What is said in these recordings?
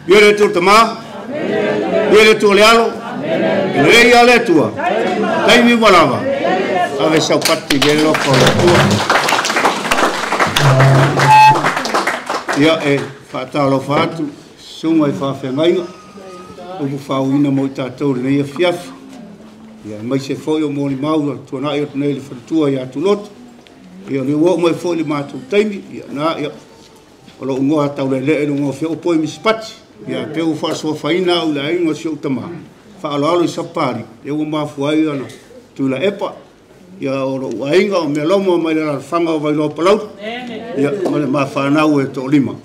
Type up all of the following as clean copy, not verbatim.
Ia le Atua Tama, ia le Atua le Alo, le ia le Atua, taimi ua lava, ave saupati i le alofa o le Atua. Ia e faatalofa atu, susuga i faafeagaiga, upu faauuina mo i tatou lenei afiafi. Ia aemaise foi o molimau a tuanai atu nei le faletua ia Tuloto. Ia o lea ua oo mai foi le matou taimi, ia na ia o lou igoa taulelee i luga o Feopoi Misipati. Ia pe ua faasoafaina au i le aiga o si ou tama, faaaloalo i Sapali, lea ua mafua ai ona Tuilaepa. Ia o lou aiga o Mealoma mai le alaalafaga o Vailoa Palauli. Ia ma le mafanau e toalima.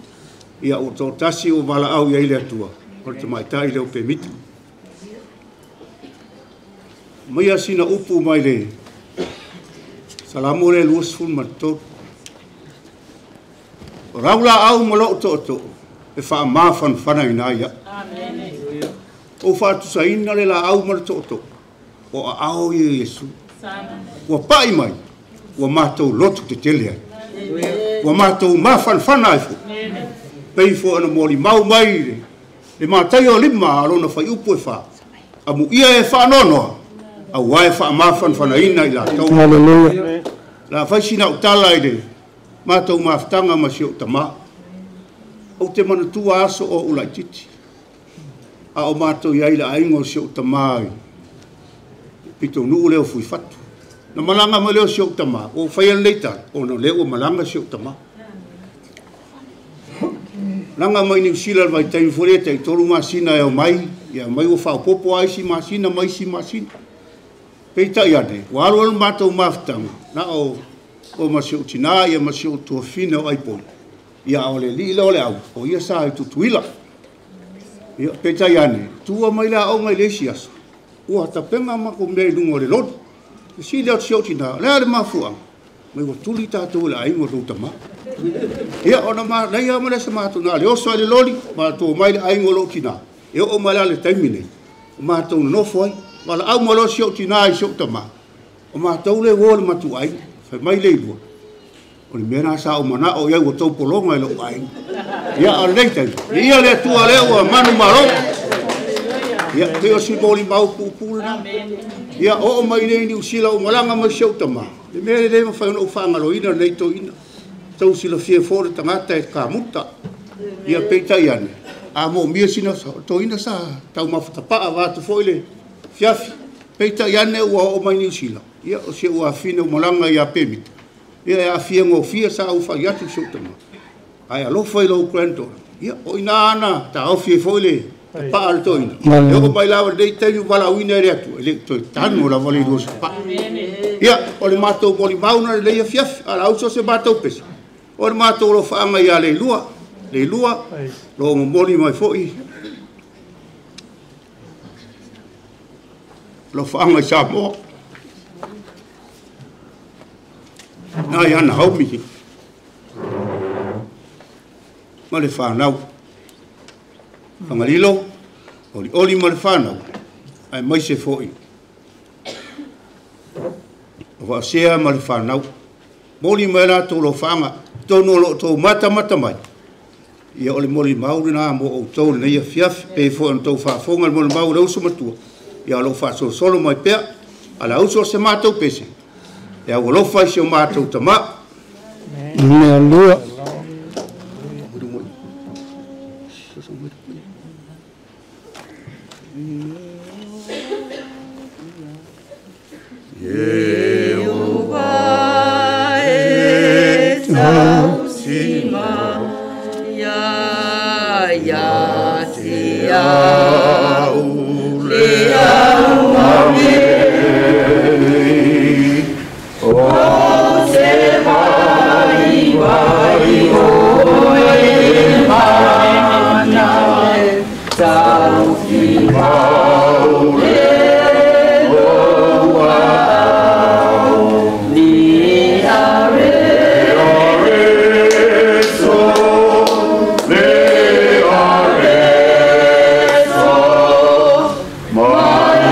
Ia ua toatasi ua valaau i ai le Atua, o le tamaitai leo Pemita. Maia sina upu mai le Salamo le 23. O rau laau ma lou tootoo, e faamafanafana ina ia. O faatusaina le laau ma le tootoo, o aao ia Iesu. Ua pai mai, ua matou lotu te tele ai. Ua matou mafanafana ai fo. Pei fo ana moli mau mai le matai o lima alona fai upu e fa. Amu ia e faanoanoa, auā e faamafanafanaina i latou. Hallelujah. La fai sina utala i le matou mafutaga ma si ou tamā. Ou te manatua aso o ou laitiiti. A o matou i ai le aiga o si ou tamā i pitonuu lea o Fuifatu. Na malaga mai lea o si ou tamā, ua ou faia lenei tala, ona o lea ua malaga si ou tamā. Malaga mai Niu Sila i le vaitaimi foi lea tai 3 masina e omai, ia mai ua faaopoopo lava isi masina ma isi masina. Peitai ane, ua alu alu matou mafutaga, na o ma si ou tinā ia ma si ou tuafine o Aipoli. Ia o le alii lea o le au, o ia sa i Tutuila. Ia, peitai ane, tua mai le aoga i le isi aso, ua tapena matou mea i luga o le loli. Fesili atu si ou tinā, o le a le mafuaaga? Mai ua tuli tatou i le aiga o lou tamā. Ia, ona manaia ma le asa matou, na o le oso ai le loli, matou omai le aiga o lou tinā. E oo mai la le taimi nei, o matou nonofo ai. Valaau mai loa si ou tinā i si ou tamā, o matou le uo le matuaiga, fai mai le ilua. O le mea lena sa ou manao i ai ua tou pologa i lou aiga. Ia, a o lenei taimi, viia le Atua lea ua manumalo. Ia, pei o si molimau puupuu lena. Ia, oo mai nei i Niu Sila ua malaga mai si ou tamā, le mea e le mafai ona ou faagaloina lenei toeaina. Tau silafia foi le tagata e kamuta. Ia, peitai ane, a moomia sina toeaina sa taumafa tapaa vaeatu foi le fiafi. Peitai ane ua oo mai Niu Sila, ia, o si ou afine ua malaga ia Pemita. Ia, e aafia gofie sa ou fai atu i si ou tamā. Ae alofa i lou granddaughter. Ia, o ina ana taofi ai foi le tapaa o le toeaina. E oo mai lava lenei taimi ua valaauina e le Atua, e le i toe tanu lava le lua sapaa. Ia, o le matou molimau na lenei afiafi, a o le auso o se matou pese, o le matou alofaaga ia Leilua, Leilua, lo momoli mai foi alofaaga i Samoa. Na ia ana haumi ma le whanau. Whangalilo, oli oli ma le whanau, ai mai se foi. O waasea ma le whanau. Moli mai la tō lo whaanga, tōnu o lo tō mata mata mai. Ia o le moli mauri nā mō o tō nei a fiafi, pe foi ona tō whaafonga le moli mauri uso matua. Ia o lo whaasosolo mai pea, a la uso o se mātou pese. E au alofa i si o mātou tamā. Hallelujah. Jehovah e tausima ia ia te au le au ame o te vai vai o e mana tau ki mau le Mai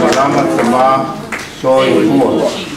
Malama tama soifua.